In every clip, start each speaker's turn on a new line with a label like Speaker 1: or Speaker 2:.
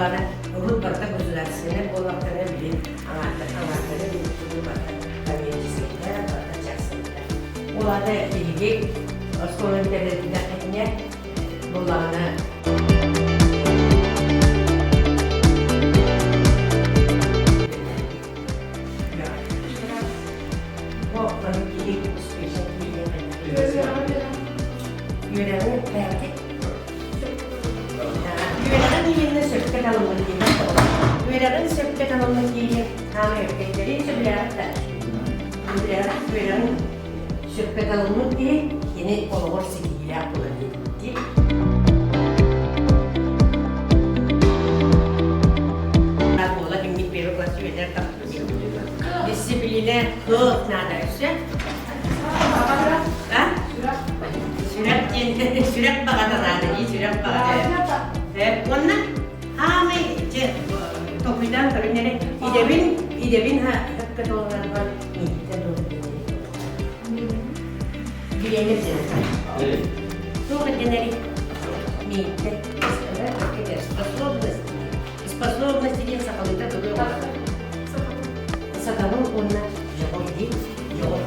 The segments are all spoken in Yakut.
Speaker 1: буоллаҕына, урут барыта государственнай буоллахтарына билин аҥаардары аҥаардары билин барыта коммерческайдар, барыта частнайдар. Ол аата биһиги оскуола бүтэрбэтэххитинэ буоллаҕына Бу маннык киһи успешно Үөрэҕин бэйэтик Үөрэҕин иһиннэ сөпкө талыллар диэн Үөрэҕин сөпкө талыллар диэн хаамай өккэттэрин сөбүлээҕит да үөрэҕин үөрэҕин сөпкө талыммыт киһи кини олоҕор ситиһиилээх буолар диэн буола киммит первый класс үөрэнэр Дисциплина кыах наада өссө. А? Сүрэх диэн сүрэх баҕата наада дии, сүрэх баҕата. Уонна хаамай дьэ толкуйдаан көрүн эрэ идэбин идэбин сөпкө толорорбор миигиттэн Бириэмэ диэн. Туох ирдэнэрий? Миигиттэн способность Способности диэн сахалыыта тугу Сатабыл уонна дьоҕур дии. Дьоҕур.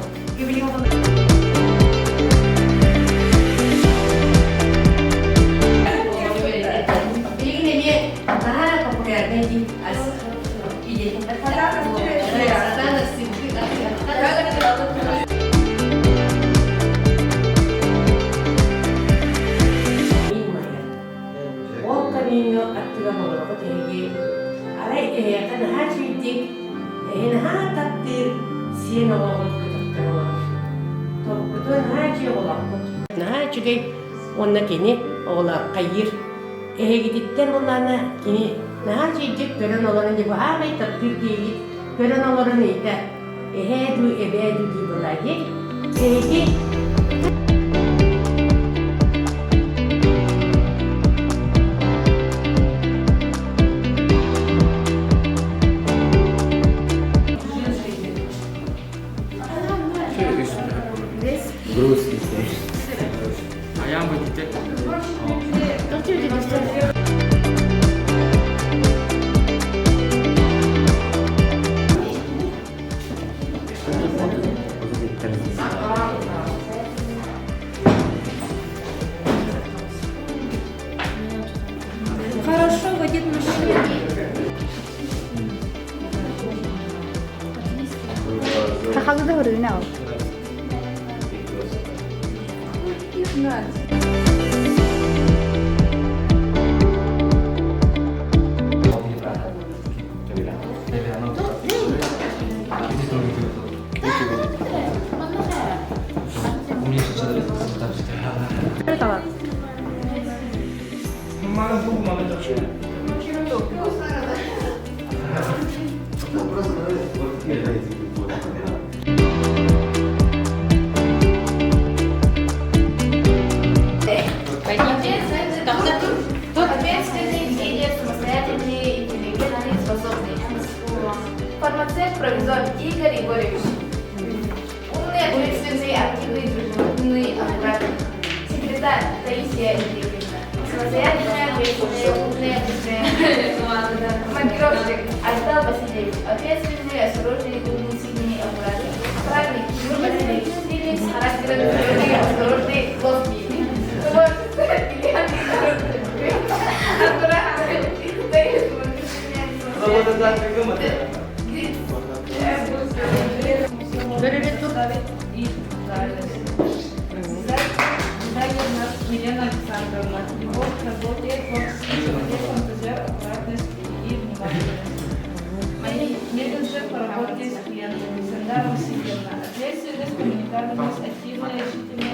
Speaker 1: Билигин эмиэ наһаа популярнай дии ас идэтин Ол камиҥҥа аттыгар олорбут эһиги арай эһиэхэ наһаа үчүгэйдик, эһи наһаа таптыыр сиэн оҕоҕут көтөхтөр олорор. Толкутуо наһаа үчүгэй оҕолоохпут. Наһаа үчүгэй уонна кини оҕолор хайыыр. Эһигититтэн буоллаҕына кини наһаа үчүгэйдик көрөн олорон дьэ бу аамай таптыыр киһигит көрөн олорон ыйда эһээ дуу эбээ дуу дии буолаа дии. Эһиги
Speaker 2: Грустный.
Speaker 3: А я водитель.
Speaker 4: Хорошо водит машину.
Speaker 5: Сахалы да хөрүнэ ол.
Speaker 4: Ответственный лидер, самостоятельный, интеллигентный, способный. Фармацевт, провизор Игорь Егорович. Умный, ответственный, активный, дружелюбный, аккуратный. Секретарь Таисия Андреевна. Самостоятельная, ответственная, умная, быстрая. Маркировщик Альтал Васильевич. Ответственный, осторожный, умный, сильный, аккуратный. Охранник Тимур Васильевич. Сильный, с характером, твердый, осторожный, ловкий. Творчество Илья Аккуратный,
Speaker 6: Дизайнер Елена Александровна. Любовь к работе, творческий человек, фантазер, аккуратность и внимательность. Мои менеджер по работе с клиентами Сандара Васильевна. Ответственность, коммуникабельность, активная, решительная.